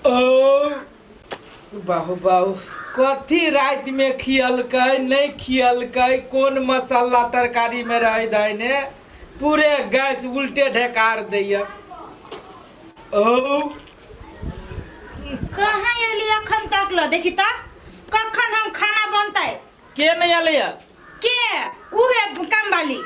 ओ बाहु बाहु, कथी रातिमे खियलकै नहि खियलकै, कोन मसाला तरकारीमे रहै धैने, पूरे गैस उल्टे ढेकार दैया। ओ कहाँ एली अखन तक ल देखी त कखन हम खाना बनतै। के नहीं आले? के उहे काम वाली।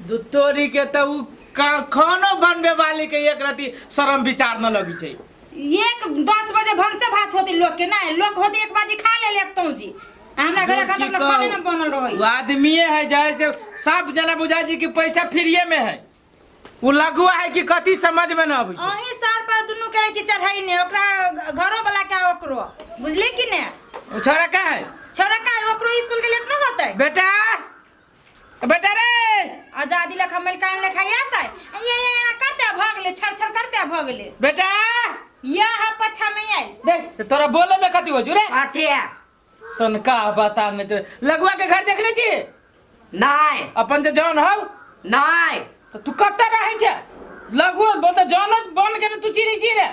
दू तोरी के त उ खानो बनबे वाली के एक रति शरम विचार न लगी छै। 1:10 बजे भनसे भात होती लोग के, नहीं लोग होती 1 बजे खा ले लेते हूँ जी। हमरा घर अखन तक खाने न बनल रही। वो आदमीये है जैसे सब जना बुझा जी कि पैसा फ्रीये में है, वो लगुआ है कि कथी समझ में न आबै छै। अहीं सर पर दुनू करै छी चढ़ाई ने, ओकरा घरो वाला के ओकरो, बुझली कि ने? ओ छोरा का है? छोरा का है, ओकरो स्कूल के लेट न होतै। बेटा बेटा रे आजादी लखा मलकान लेखा आता ये ये ये करते भऽ गेलै, छर छर करते भऽ गेलै। बेटा यह पछा में आयल। देख तोरा बोले में कथी हो रे? कथी है? सनका बता नहीं तो लगुआ के घर देखने छी? नहीं। अपन जे जौन हौ? नहीं। तो तू कतऽ रहै छै? लगुआ बोलते जौन बन के तू चिन्है छी रे?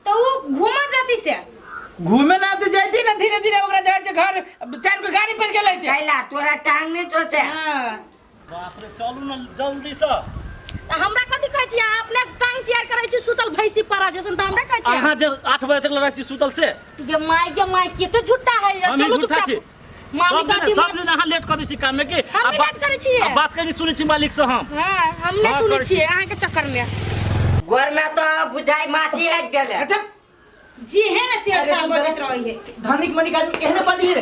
तो उ घूमा जाती से घूमे ना तो जाती ना, धीरे धीरे ओकरा जाय छै घर, चार गो गाड़ी पर गेलै ते। कैला तोरा टांग नहीं छो से? हां। बाप रे, चलू ना जल्दी से। तऽ हमरा कथी कहै छी अहाँ? अपने टांग चियार करै छी सुतल भैंसी पारा जैसन, तऽ हमरा कहै छी अहाँ जे 8 बजे तक रहै छी सुतल से? गे माय गे माय, केते झूठा है। हम ही चलू झूठा चुपचाप। छी। मालिक सब दिन अथी सब दिन अहाँ लेट कऽ दै छी काम में की? हम आ भी बात लेट करै छियै। आ बात कनी सुनै छी मालिक से हम। हाँ, हम नहि हाँ, सुनै करै छी। छियै अहाँके चक्कर में। गोर में तो बुझाई माछी लागि गेलै। अच्छा। जे है ना से अच्छा अरे, बजैत रही है। धनिक मनिक आदमी एहने बजही रे?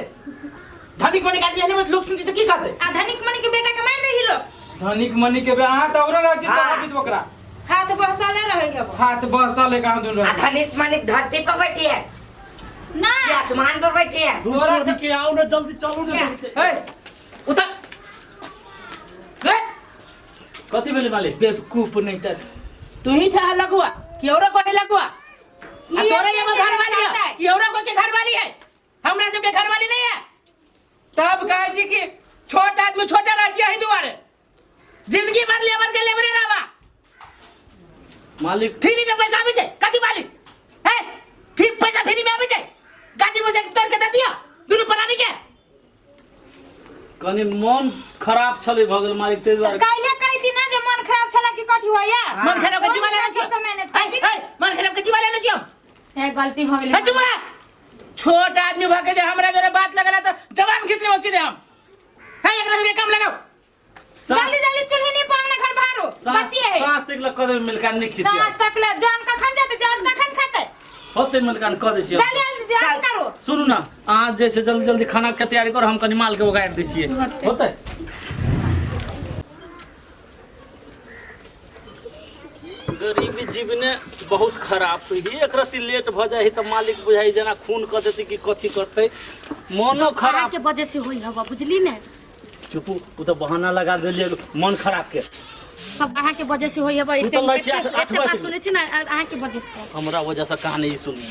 धनिक मनिक आदमी एहने बज, लोग सुनती तऽ की कहतै? आ धनिक मनिक के बेटा के मारि देही लोग। धनिक मनिक के बे अहाँ तऽ औरो रहै छी। हाँ। चढ़ा बीत ओकरा। हाथ बहसले रही है। हाथ बहसले कहाँ दूर आ रहे। धनिक मनिक धरती पर बैठी है ना कि आसमान पर बैठी है? तोरा के आओ ना जल्दी, चलू ना जल्दी। ए उतर ले। कथी भेलै मालिक? बेवकूफ नहीं त तू ही छा लगुआ कि औरो कोई लगुआ? आ ये तोरा एगो अपने घरवाली है चाहता है। कि औरो कोई के घरवाली है? हमरा सबके घरवाली नहीं है। तब कहे छी कि छोट आदमी छोटे रह छी, एही दुआरे जिंदगी भर लेबर के लेबरे रहबा। मालिक फ्री में पैसा आबै छै कथी मालिक है? फिर पैसा फ्री में आबै छै, गाड़ी में तोड़ के दे दियो दुनू प्राणी के। कनी मन खराब छलै भऽ गेल मालिक, ताहि दुआरे। काल्हे कहि दी ना जे मन खराब छला कि कथी होया। मन खराब के जीवा लेने सब मैनेज छियो? कर दी। ऐ, मन खराब के जीवा लेने छियो हम? ए गलती भऽ गेलै। ए, चुप रह। छोट आदमी भऽ के जे हमरा जोरे बात लगला तऽ जवान खींच लेबो सीधे हम। है एकरा सबके काम लगाओ। जल्दी जल्दी चूल्ही नहीं पांगना घर बाहरो बस ये है। साँझ तक लग कऽ देबै मिलकान नहीं खिसिया। साँझ तक ले जान कखन जाते, जान कखन खाते? होते मिलकान कऽ दै छियै। जल्दी जल्दी जान करो। सुनू ना, अहाँ जे छै जल्दी जल्दी खाना के तैयारी करू, हम कनी माल के उगाड़ि दै छियै। होतै? गरीबी जीवने बहुत खराब है। एक रत्ती लेट भऽ जाइ है तऽ मालिक बुझाइ जेना खून कऽ देतै कि कथी करतै, मनो खराब। अहाँके वजह से होई हवा, बुझली ने? चुपू, ओ तऽ बहाना लगा देलियै मन खराब के। सब अहाँके वजह से होई हवा। तू तऽ लै छी आठ एते बात बजे। सुनै छी ना अहाँके वजह से। हमरा वजह से कहानी ई सुनू।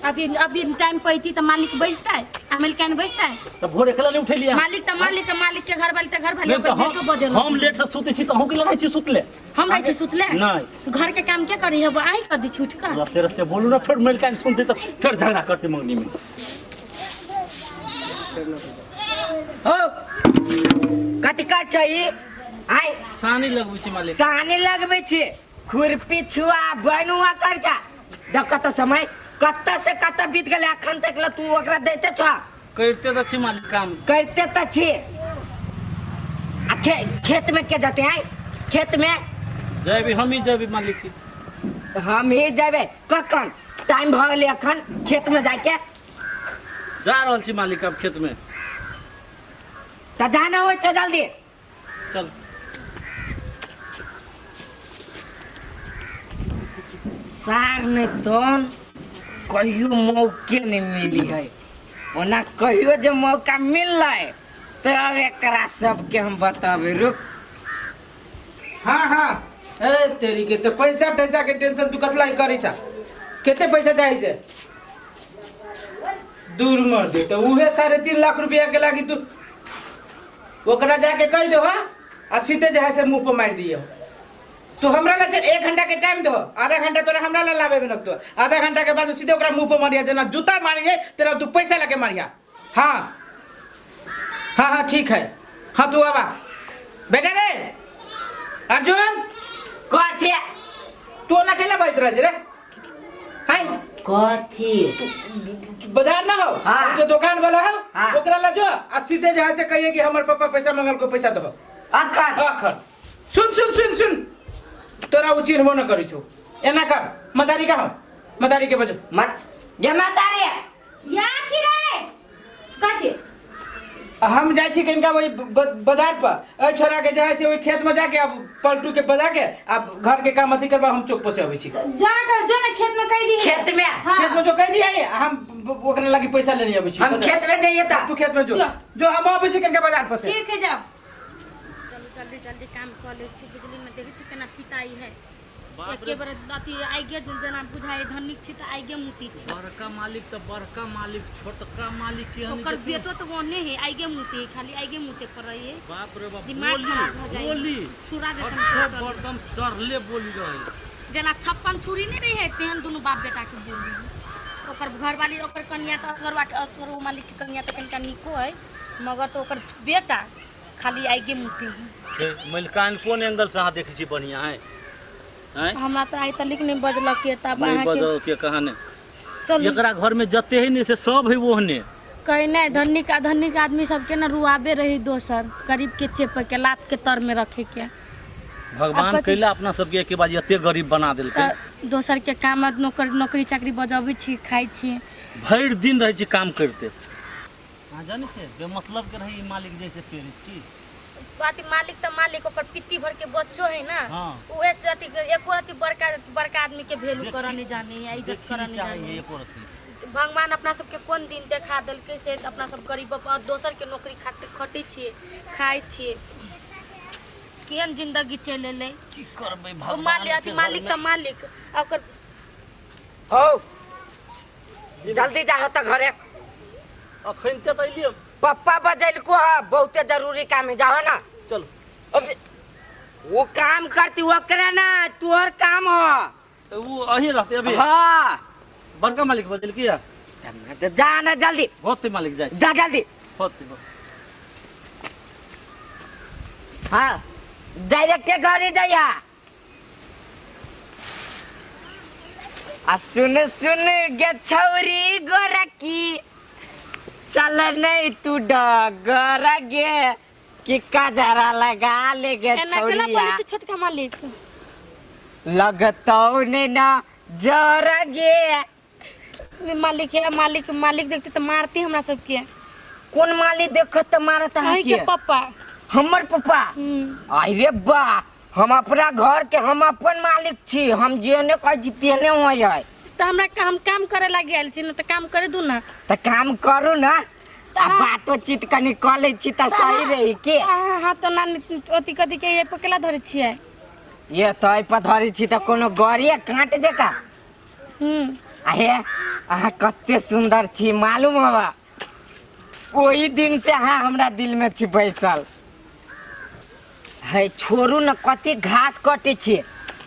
अभी अभी टाइम पैती तऽ मालिक बजतै, अमेरिकन बजतै। तऽ भोरे केला नहि उठेलियै? मालिक तऽ मालिक, मालिक के घर वाली तऽ घर वाली, नहि तऽ ओकर बेटो बजल। हम लेट से सुतै छी तऽ अहूँ के रहै छी सुतले? हम रहै छी सुतले? नहि। घर के काम के करी हबो? आही कर दी छूट कर। रस्ते रस्ते बोलू ना, फिर मलिकाइन सुनते तऽ फेर झगड़ा करते मंगनी में। हो कथी कर छै ई? आइ सानी लगबै छी मालिक। सानी लगबै छी? खुरपी छुआ बनुआ कर जा जब कत समय कत से कत बीत गेलै, अखन तक ल तू ओकरा दैते छ? करिते तऽ छी मालिक काम। करिते तऽ छी। आ खेत में के जाते हैं खेत में? जेबी हम ही जेबी मालिक की। हम ही जेबे कखन? टाइम भऽ गेलै अखन खेत में जाके। जा रहल छी मालिक अब खेत में। तऽ जाना होइ छै जल्दी। चल। सार नहि तहन कहियो मौके नहि मिली है। ओना कहियो जे मौका मिललै तब एकरा सबके हम बताबे, रुक। हाँ हाँ, ए तेरी के तो पैसा तैसा के टेंशन तू कतला करै छा? कते पैसा चाही से दूर मर दे तो उहे 3.5 लाख रुपया के लागी तू ओकरा जाके कह दो। हाँ, आ सीधे जे है से मुंह पर मार दियो। तू हमरा ला चल, 1 घंटा के टाइम दो, आधा घंटा तोरा हमरा ला लाबे में लगतो, आधा घंटा के बाद सीधे ओकरा मुंह पर मारिया, जेना जूता मारिए तेरा तू पैसा लके मारिया। हाँ हाँ हाँ ठीक है, हाँ तू आबा बेटा रे। अर्जुन कथी तू ओना केला बाजैत रहै छै रे? हाय कथी बाजार ना हो? हाँ। जो दुकान वाला हो। हाँ। ओकरा ला जो आ सीधे जहाँ से कहिए कि हमर पापा पैसा मंगल को पैसा दो। अखन अखन सुन सुन सुन सुन, तोरा उ चिन्हबो न करै छौ, एना कर मदारी का हो, मदारी के बजो मत गे मतारी या छी रे कथी? हम जाइ छी कनिका वही बाजार पर, एहि छोरा के जाइ छै ओहि खेत में जाके अब पलटू के बजा के अब घर के काम अथी करबा, हम चौक पर से अबै छी। जा कर जो ना खेत में कह दी। खेत में? हाँ। खेत में जो कह दिया है, हम ओकरा लगी पैसा लेने अबै छी। हम खेत में जाइए त तू खेत में जो, जो। जो हम अबै छी कनिका बाजार पर से। ठीक है जाओ। चलू जल्दी जल्दी काम कऽ लै छी, बिजली में देखै छी केना पिताई है। बाप एके रे बेर अथी आइगे जेना बुझाइ धनिक छी तऽ आइगे मुती छी। बड़का मालिक तऽ बड़का मालिक, छोटका मालिक केहन ओकर जे बेटो तऽ ओहने है, आइगे मुती है, खाली आइगे मुते पड़ै है। बाप रे बाप, दिमाग बोली खराब भऽ जाइ। बोली छुरा जैसन अठो चलल। बरदम चढ़ले बोली रहे, जेना 56 छुरी नहि रहै तेहन दुनू बाप बेटा के बोली। ओकर घरवाली ओकर कनिया तऽ असगरवा के असगर ओ मालिक के कनिया तऽ कनिका नीको है, मगर तऽ ओकर बेटा खाली आइगे मुती है। हे, मलिकान कोन एंगल से अहाँ देखै छी बढ़िया है? हैं? हमरा तऽ आइ तलिक नहि बजलक के तब नहीं अहाँके बजल के कहाने। चलू एकरा घर में जते है नहीं से सब है ओहने। कहीं नहीं, धनिक धनिक आदमी सबके ना रुआबे रही दोसर गरीब के चेप के लात के तर में रखे के। भगवान अब कथी- कैला अपना सबके एके बार एते गरीब बना देलकै। तऽ दोसर के काम नौकर नौकरी चाकरी बजबै छी, खाइ छी, भरि दिन रहै छी काम करते। अहाँ जानै छियै बेमतलब के रही ई मालिक जैसे प्रेरित की अथी मालिक तऽ मालिक, ओकर पित्ती भर के बच्चो है ना। हाँ। उहे से अथी एको अथी बड़का बड़का आदमी के वैल्यू करऽ नहीं जाने है, इज्जत देखी करऽ नहीं चाहे जाने है। एको रत्ती। भगवान अपना सबके कोन दिन देखा देलकै से अपना सब गरीब और दोसर के नौकरी खाते खटै छियै, खाइ छियै, केहन जिंदगी चलि एलै। की करबै ओ भगवान मालिक अथी के मालिक घर तऽ में। मालिक आ ओकर हो जल्दी जाहो त घरे। अखन ते तऽ एलियै। पप्पा बजैलको है, बहुते जरूरी काम है, जाहो ना। चलो। अबे वो काम करती ओकरे ना तोहर काम हो। तऽ उ अहीं रहतै अभी? हाँ। बड़का मालिक बजलकै या? त जा ना जल्दी। होतै मालिक जाइ छी। जा जल्दी। होतै। हाँ डायरेक्ट घरे जाइया। आ सुन सुन गे छौरी गोरकी, चल नहीं तू डगर गे कि कजरा लगा ले गे एना केना छौरिया। बोलै छै छोटका मालिक? लगतौ नहीं ना जर गे। मालिक है मालिक, मालिक देखते तऽ मारती हमरा सबके। कोन मालिक देखत त मारत अहाँ अहीं के के? पप्पा। हमर पप्पा? आई रे बा, हम अपना घर के हम अपन मालिक छी, हम जेने कहै छी तेने होइ है। तऽ हमरा हम काम करे लागी आयल छी ने, तऽ काम करे दू ना। तऽ काम करू ना, आ अहाँ- बातोचीत कनि कऽ लै छी तऽ सही रही के। अहाँ हाथ तो ना अथी कथी के ये पर केला धरै छियै? ये तऽ एहि पर धरै छी तऽ कोनो गड़िए काट जेका। आ हे अहाँ कते सुन्दर छी मालूम हवा, ओही दिन से अहाँ हमरा दिल में छी बैसल। है छोड़ू न, कथी घास कटे छी।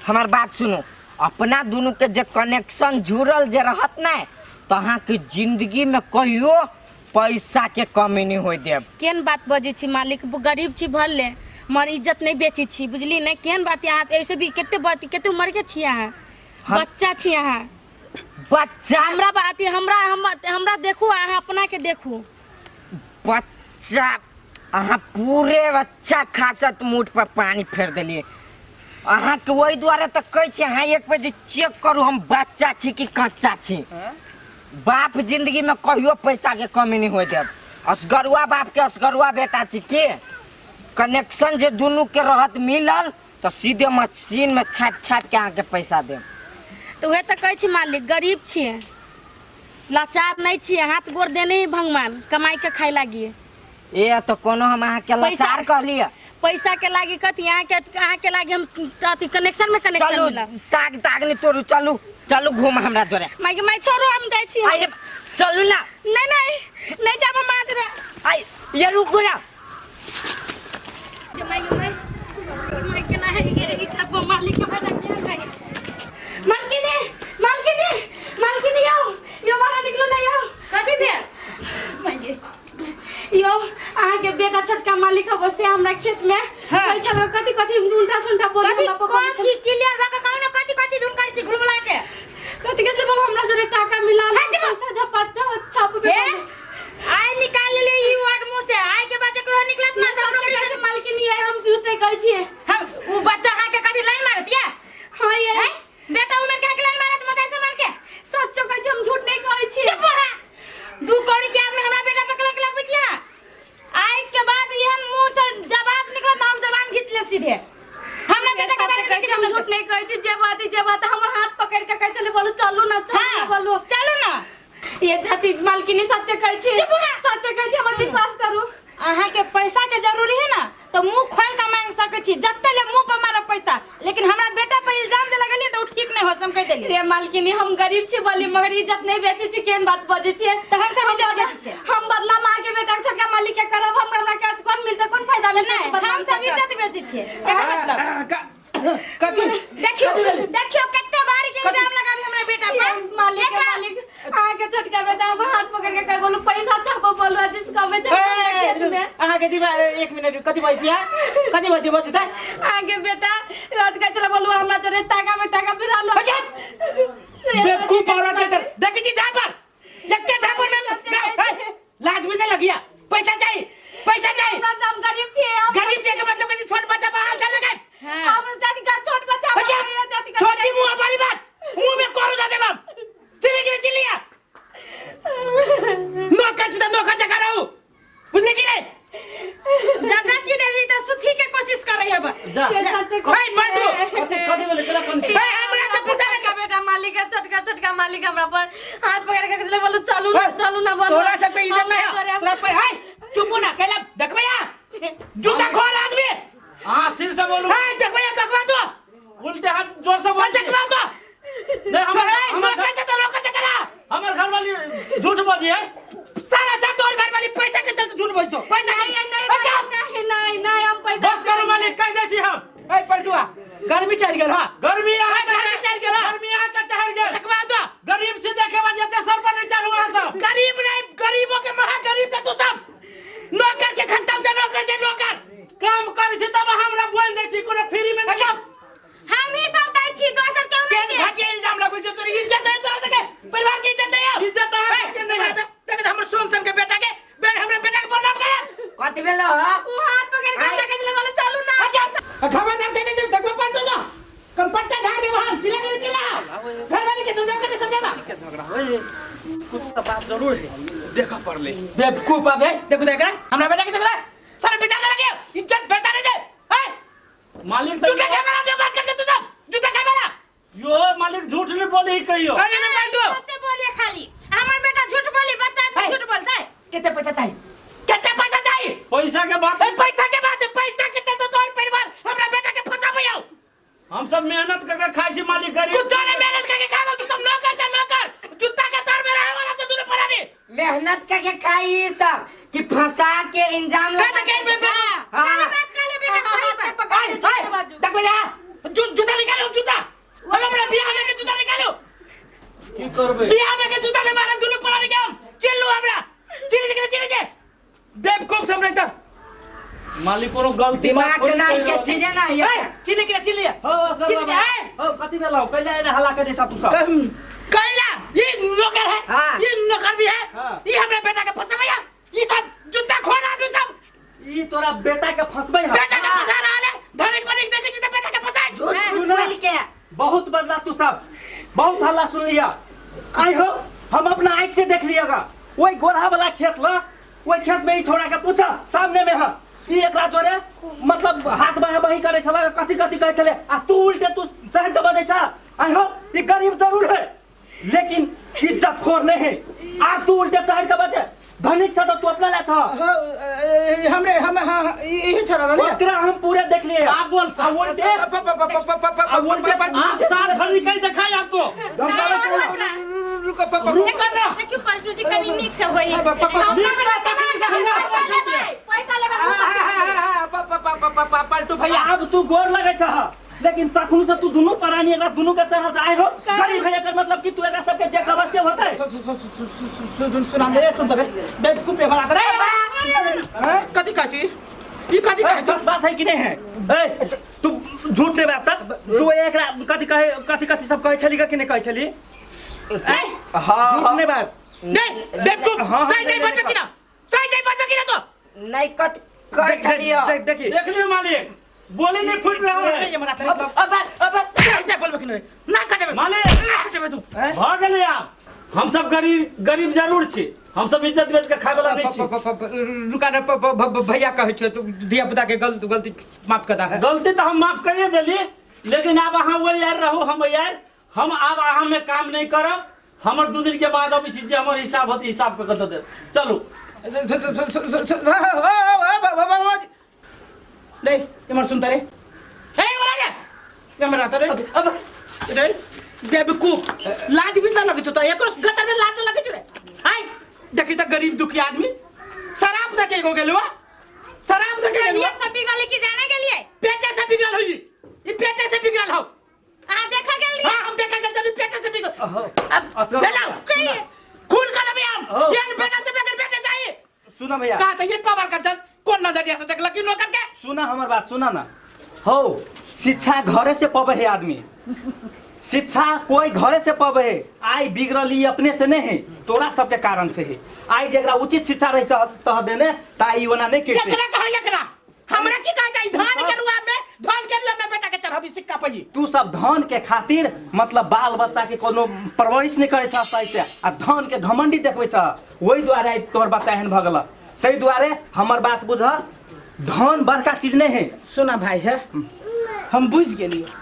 हमार बात सुनू, अपना दुनू के जे कनेक्शन जुड़ल जे रहत ने तऽ अहाँके जिंदगी में कहियो पैसा के कमी नहीं होय देब। केहन बात बजै छी मालिक? गरीब छी भले मगर इज्जत नहीं बेचै छी, बुझली ने? केहन बात अहाँ ऐसे भी कते बात कते उम्र के छी अहाँ? बच्चा छी अहाँ। बच्चा? हमरा बात हमरा हमरा देखू, अहाँ अपना के देखू। बच्चा अहाँ पूरे अच्छा खासत मूठ पर पानी फेर देलियै अहाँके, ओहि दुआरे तऽ कहै छी अहाँ एक बेर जे चेक करू हम बच्चा छी कि कच्चा छी। बाप जिंदगी में कहियो पैसा के कमी नहीं होय देब। असगरुआ बाप के असगरुआ बेटा छी के कनेक्शन जे दुनू के रहत मिलल तऽ सीधे मशीन में छापि छापि के अहाँके पैसा देब। तऽ उहे तऽ कहै छी मालिक, गरीब छियै, लाचार नहीं छियै, हाथ गोर देने ही भगवान कमाई के खाय लागी। ए तऽ कोनो हम अहाँके लाचार कहलियै? पैसा के लागी कथी अहाँके लागी हम अथी कनेक्शन में कनेक्शन चलू मिलल। साग ताग नहीं तोड़ू, चलू चलू घूम हमरा जोरे। माय माय छोड़ू, हम जाइ छी। आइ चलू ना। नहीं नहीं नहीं जाब हम अहाँ जोरे। आइ ये रुकू ना। माय माय माय केना है ई सब देखबो मालिक के बेटा केहन है। मालकिनी, मालकिनी, मालकिनी यौ, यौ बाहर निकलो ना यौ। कथी भेल माइये? यौ अहाँके बेटा छोटका मालिक हबो से हमरा खेत में हाँ। कहै छल कथी कथी उल्टा सुल्टा बोल कथी हमरा पकड़ने छल। कथी क्लियर भऽ के कहू ने, कथी कथी धुन करै छी घुलमुला के? कथी कथी बोल हमरा जोरे टाका मिला हाँ, जी, पैसा झपा छप हे, आइ निकाल लेले ई वर्ड मुंह से, आइ के बाद जे कहियो निकलत ना तऽ हमरो कहै छै मालकिनी ये हम झूठ नहीं कहै छियै। हम उ बच्चा अहाँ के कथी लाइन मारत या? हाँ ये हैं? बेटा उमर के लाइन मारत मदर से मान के? सच्चो कहै छियै, हम झूठ नहीं कहै छियै। चुप हो। दू कौड़ी के आदमी हमरा बेटा पर कलंक लगबै छियै। आइ के बाद एहन मुंह से जबाज निकलत ना, हम जबान घीच लेब सीधे। हमरा बेटा के बारे में कहै छियै, हम झूठ नहीं कहै छियै। जे बात जे बात हमर हाथ पकड़ के कहै छलै बोलू चलू ना, चलू ना, हाँ, बोलू चलू ना। ये अथी मालकिनी सच्चे कहै छियै, चुप हो। सच्चे कहै छियै, हमर विश्वास करू। अहाँ के पैसा के जरूरी है ना तो मुंह खोल के मांग सकै छी, जते ले मुंह पर मारब पैसा, लेकिन हमरा बेटा पर इल्जाम जे लगलियै तऽ उ ठीक नहि होत, हम कहि देलियै। रे मालकिनी हम गरीब छी बोली मगर इज्जत नहीं बेचै छी, केहन बात बजै छियै? तऽ हम सब इज्जत बेचै छियै। हम बदला माँ के बेटा के छोटका मालिक के करब, हम हमरा के कोन मिलतै, कोन फायदा मिलतै? नहि, बदला हम सब कऽ? इज्जत बेचै छियै, एकर मतलब कथी? देखियौ देखियौ कते भारी के इल्जाम लगाबी हमरा बेटा पर। मालिक एकरा- मालिक अहाँ के छोटका बेटा हमर हाथ पकड़ के कह बोलू पैसा छापो बोल रहा जिसका में खेत में। अहाँ के दिमा एक मिनट, कथी बजै छियै? कथी बजै बजै त? अहाँ के बेटा रात के चला बोलू हमरा जोरे टाका में टाका फिरा लो। अच्छा! बेवकूफ औरत है इधर। देखी छी झापर एके झापर में लाज भी नहीं लगिया। पैसा चाहिए, पैसा चाहिए। हमरा से हम गरीब छियै, हम गरीब के मतलब कथी? छोट बच्चा बाहर चल लगे। हाँ। हम जाति का छोट बच्चा अच्छा! हम जाति का छोटी मुंह वाली बात मुंह में करो दे देब हम। चले के चिल्लिया नौकर से तो नौकर जगह रहू, बुझले कि नहीं? जगह की दे दी तऽ सुथी के कोशिश करै हब। जा। ये सच्चे ए, बंटू! कथी कथी भेलै? केना कोन ए, हमरा से पूछा छोटका बेटा मालिक है, छोटका छोटका मालिक हमरा पर हाथ पकड़ के कहले बोलू चलू ना, चलू ना बोलू। तोरा सब के इज्जत नहीं हमरा है तोरा पर है। चुप हो ना कहला देखबे या जूता खोल आदमी। हां सिर से बोलू। ए देखबे या देखबे तो उल्टे हाथ जोर से बोल। देखबे तो नहीं हमर हमर हमर घर से तो नौकर से करा। हमर घर वाली झूठ बजी है। सारा सब तोर घर वाली पैसा के चलते झूठ बोल छो। पैसा के नहीं नहीं अच्छा! नहीं नहीं नहीं हम पैसा बस करू मालिक, कह दै छी हम। ए पलटुआ गर्मी चढ़ गेल। हां गर्मी आ ए, गर्मी चढ़ गेल। गर्मी आ के चढ़ गेल। देखबे तो गरीब छी देखे बा जेते सर पर नहीं चढ़ू अहाँ सब। गरीब नहीं, गरीबों के महा गरीब थे तू सब। नौकर के खत्म से नौकर से नौकर काम करै छी तब हमरा बोल दै छी कोनो फ्री में नहीं। अच्छा! हम ही सब दै छी, दोसर केओ नहि केहन देत। घटिया इल्जाम लगै छै तोरी। इज्जत नहीं तोरा सके, परिवार के इज्जत नहीं है। इज्जत अहाँ के नहीं है। देख हमर सोन सन के बेटा के बे हमरे बेटा के बदनाम करब। कथी भेलो हो? उ हाथ पकड़ के हमरा कहले बोलू चलू ना। अच्छा खबरदार कह दे देखबे पलटू तो कल पट्टा झाड़ देब हम। सिला के चिल्ला घर वाले के समझा के समझाबा के झगड़ा होय कुछ तो बात जरूर है, देखा पड़ले। बेवकूफ अब है। देखो देख हमरा बेटा के देखो सारे बेचारे लगे इज्जत बेटा नहीं दे। ए मालिक जूता खाए वाला जो बात करते तू सब जूता खाए वाला। यो मालिक झूठ नहीं बोली कहियो। कहियो नहीं पलटू। सच्चे बोलिए खाली। हमर बेटा झूठ बोली, बच्चा आदमी झूठ बोलतै। कितने पैसा चाहिए? कितने पैसा चाहिए? पैसा के बात ए, पैसा के बात, पैसा के चलते तोर परिवार हमरा बेटा के फंसाबै आओ। हम सब मेहनत करके खाइ छी मालिक, गरीब। कुछ नहीं मेहनत करके खाबो तू सब नौकर से नौकर जूता के तार में रहे वाला से दूर पर आने। मेहनत करके खाई ई सब कि फंसा के इंजाम का लगा तो के बे हाँ, हाँ। सही बात कहले बेटा, सही बात। पकड़ के ए, बाजू। देख भैया जूता निकालो जूता। अब हमरा बियाह में के जूता निकालो। की करबै? बियाह में के जूता से मारब दुनू पर आने के हम। चिल्लू हमरा। चिल्ली के चिल्ली जे। बेवकूफ सब नहीं तो। मालिक कोनो गलती दिमाग के नाम के चीजे ना है। ए चिल्ली के चिल्ली। हो सर चिल्ली ए हो कथी भेलौ? कैला एना हल्ला करै छा तू सब? कैला ये नौकर है। हाँ। ये नौकर भी है। हाँ। ये हमरा बेटा के फंसाबैया। ये सब जूता खोर आदमी सब। ई तोरा बेटा के फंसबै है। बेटा के फंसा रहल है। धनिक बनिक देखै छी त बेटा के फंसाय। झूठ हाँ, फूस बोल के। बहुत बजला तू सब, बहुत हल्ला सुन लिया। आई हो हम अपना आँख से देख लिएगा। वही गोरहा वाला खेत ला, वही खेत में ही छोड़ा के पूछा सामने में है ई एकरा जोरे मतलब हाथ बाह बाही करे छला, कथी कथी कहै छले आ तू उल्टे तू चढ़ के बजै छा। आई हो ई गरीब जरूर है लेकिन इज्जत खोर नहीं है। आ तू उल्टे चढ़ के बजे धनिक छ त तू अपना ला छ। हमरे हम हां यही छरा रहल है। ओकरा हम पूरे देख लिए। आप बोल सा उल्टे आ उल्टे आप साथ धनिक ही दिखाई आपको। धमकावे छो। रुको रुको ना। देखियौ पलटू जी कनी नीक से होई। नीक से तकनी से हमरा पैसा लेबै। पलटू भैया अब तू गोर लगे छह। लेकिन तखन से तू दुनू प्राणी एकरा दुनू के चढ़ल आइ हो गरीब है एकर मतलब कि तू एकरा सबके जे अवश्य होतै। सुन सुना रे, सुन रे, बेवकूफ है बड़ा रे। कथी कहै छी ई? कथी कहै छी? सच बात है कि नहीं है? ए, तू झूठ नहीं बात। तू एकरा कथी कहे, कथी कथी सब कहै छली कि नहीं कहै छली? हाँ। झूठ नहीं बात। नहीं बेवकूफ। हाँ, सही सही नहीं, बात नहीं, कि ना, सही सही बात कि ना तो नहीं, कत कहै छलियै। देख देखी। देख लियो मालिक, बोली नहीं फूट रहा है। ये मरा तेरे। अब अब अब सही सही बोलबे कि नहीं? ना कटेबे। मालिक। ना कटेबे तू। भऽ गेलै आब। हम सब गरीब गरीब जरूर छी, हम सब इज्जत बेच के खाय वाला नहीं छी। रुका रे, भैया कहै छै तू धिया पुता के गलती गलती माफ कर दा है। गलती तो हम माफ करिए देली, लेकिन आब अहाँ वही यार रहू, हम यार हम आब अहाँ में काम नहीं करब। हमर 2 दिन के बाद अबै छी, जे हमर हिसाब होत हिसाब कऽ के दऽ देब। चलू। रे, इमर सुनता रे, ए मरा रे, इमर आता रे। अब रे बेवकूफ, लाज भी ना लगे तो एको गटर में लाज लगे रे। आय देखी त गरीब दुखी आदमी शराब दे के एगो गेलुआ, शराब दे के गेलुआ। ये सब बिगड़ल की जाने के लिए। पेटे से बिगड़ल होई ई, पेटे से बिगड़ल हो। अहाँ देखा गेल रहियै? हाँ, हम देखा गेल छली, पेटे से बिगड़ल। अब बेलाओ खून कर देबे हम। हो। यार बेटा से बगैर बेटे चाहिए। सुना भैया। कहा था ये पावर का चल कौन नजरिया से देखला कि नौकर के। सुना हमर बात सुना ना हो। शिक्षा घरे से पबे है आदमी, शिक्षा कोई घरे से पबे है। आई बिगड़ल ई अपने से नहीं है, तोरा सबके कारण से है। आई जेकरा उचित शिक्षा रही तह देने ता ई ओना नहीं करते। एकरा कहा, एकरा हमरा की कहा जाई? धान के रुआ में, धान के रुआ में बेटा के चढ़ाबी सिक्का पई। तू सब धन के खातिर मतलब बाल बच्चा के कोनो परवरिश नहीं करे छह सही से, आ धन के घमंडी देखबै छह, ओहि दुआरे आइ तोहर बच्चा एहन भऽ गेल। ताहि दुआरे हमर बात बुझ, धन बड़का चीज नहीं है। सुना भाई है, हम बुझ गेलियै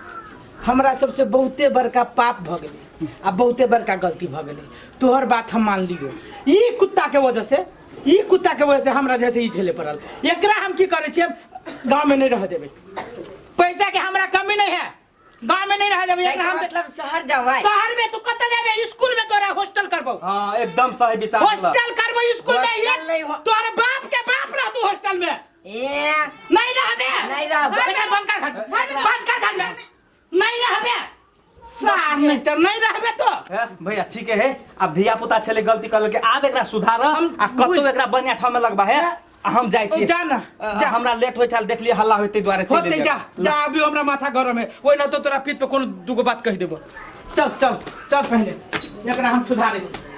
हमरा सबसे बहुते बड़का पाप भऽ गेलै आ बहुते बड़का गलती भऽ गेलै। तोहर बात हम मान लियो। ई कुत्ता के वजह से, ई कुत्ता के वजह से हमरा जैसे ई झेले पड़ल। एकरा हम की करै छियै, गाँव में नहीं रह देबै। पैसा के हमरा कमी नहीं है, गाँव में नहीं रह देबै एकरा हम। मतलब शहर जाबै? शहर में तू कतऽ जाबे? स्कूल में तोरा हॉस्टल करबौ। हाँ, एकदम सही विचार बोला। हॉस्टल करबौ स्कूल में। हॉस्टल एक नहीं हो- तोहर बाप के बाप रह तू हॉस्टल में। ए नहीं रहबे। नहीं रहबै। एकरा बंद कर घर, बंद कर घर में नहीं रहबे सार, नहीं तो नहीं रहबे तो। हे, भैया ठीक है, अब धिया पुता छले गलती कर के आब एकरा सुधार हम आ कतौ एकरा बढ़िया ठाम में लगबा है। आ हम जाइ छी। जा ना, जा। हमरा लेट होइ छल, देखलियै हल्ला होइते दुआरे चलि होते एलियै। जा जा, अभी हमरा माथा गरम है, ओहि ना तो तोरा पीठ पे कोनो दूगो बात कहि देबो। चल चल चल, पहले एकरा हम सुधारै छी।